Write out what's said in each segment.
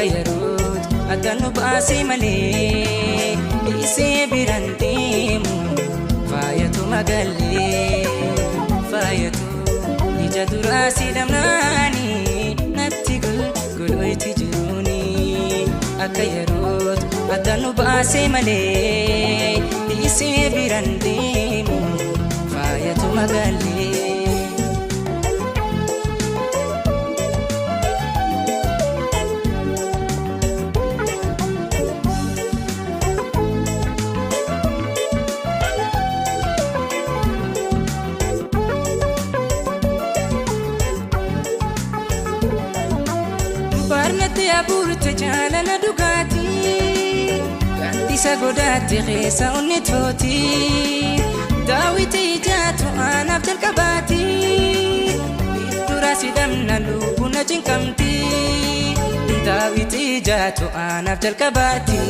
Akka yerootu addaan nu baasee malee dhiisee biraan deemu faayatu magallee faayatu ija duraa si dhabnaani natti golgoloyti jiruuni. Akka yerootu addaan nu baasee malee dhiisee biraan deemu faayatu magallee. Barnatti abuurte jaalala dhugaatii Gaaddisa godaatti keessa onni tooti Daawiti ijaatu aanaaf jalqabaati Dura si dhabna lubbuun na cinqamti Daawiti ijaatu aanaaf jalqabaati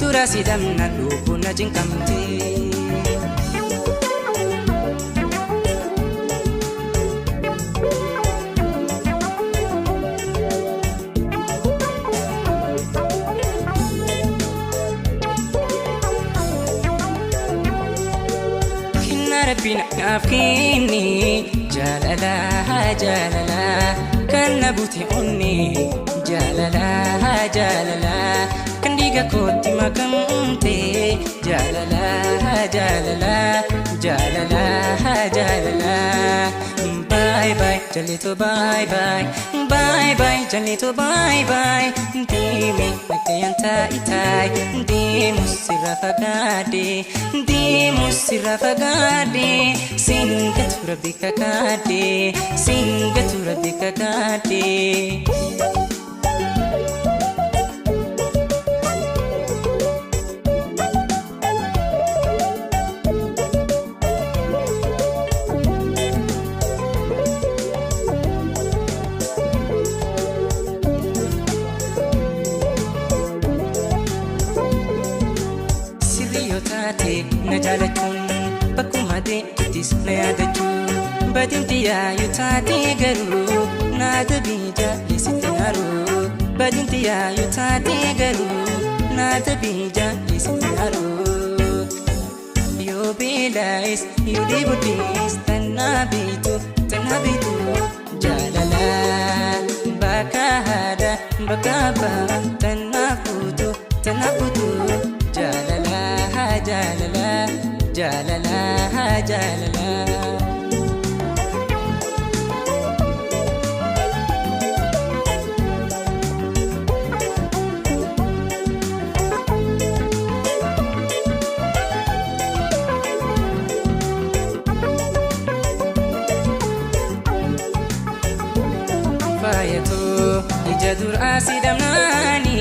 Dura si dhabna lubbuun na cinqamti. Kennaa rabbiin naaf kenni jaalala jaalala kan na bute onni jaalala jaalala kan dhiiga kootti makamte jaalala jaalala jaalala jaalala bye bye jallitu bye bye bye bye jallitu bye bye deemi nagayaan taa'i deemu sirra fagaadhe deemu sirra fagaadhe singatu rabbi kakaadhe singatu rabbi kakaadhe. Sirrii yoo taate na jaalachuun bakkuma deemtuttis na yaadachuun badinti yaayuu taate garuu na dabii jaalisitti haruu badinti yaayuu taate garuu na dabii jaalisitti haruu. Yoo beelaayis yoo dheeboddees tannaa beektu tannaa beektu jaalala bakka haadha bakka abbaa tannaa fuutu tannaa fuutu jaalala jaalala jaalala jaalala. Faayatu ija duraa si dhabnaani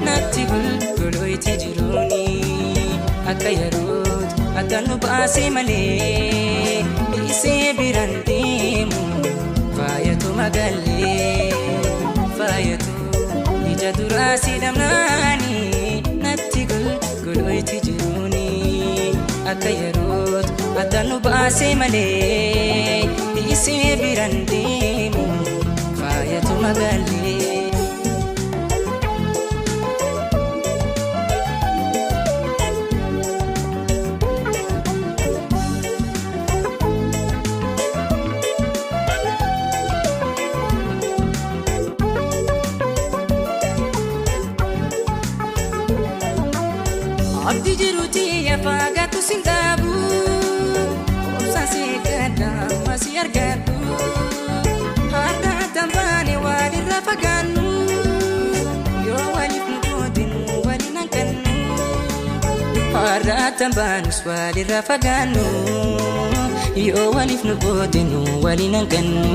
natti golgoloyti jiruuni akka yerootu addaan nu baasee malee dhiisee biraan deemu faayatu magallee faayatu ija duraa si dhabnaani natti golgoloyti jiruuni akka yerootu addaan nu baasee malee dhiisee biraan deemu faayatu magallee. Abdii jiruuti afaagaatu sin dhaabu obsaan si eeggadha amma si argadhu har'a addaan baane walirraa fagaannu yoo waliif nu qoodinu waliin hanqannu har'a addaan baanus walirraa fagaannu yoo waliif nu qoodinu waliin hanqannu.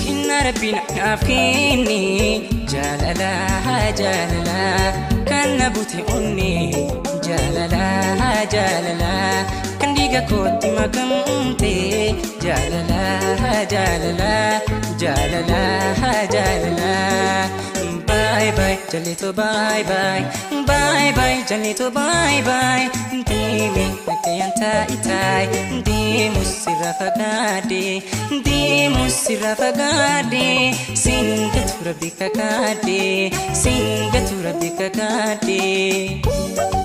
Kennaa rabbiin naaf kenni jaalala jaalala kan na bute onni jaalala jaalala kan dhiiga Dhiiga kootti makamte jaalala jaalala jaalala jaalala. Bye bye jalleeto bye bye bye bye jalleeto bye bye. Deemi nagayaan taa'i deemus sirra fagaadhe deemus sirra fagaadhe singatu rabbi kakaadhe singatu rabbi kakaadhe.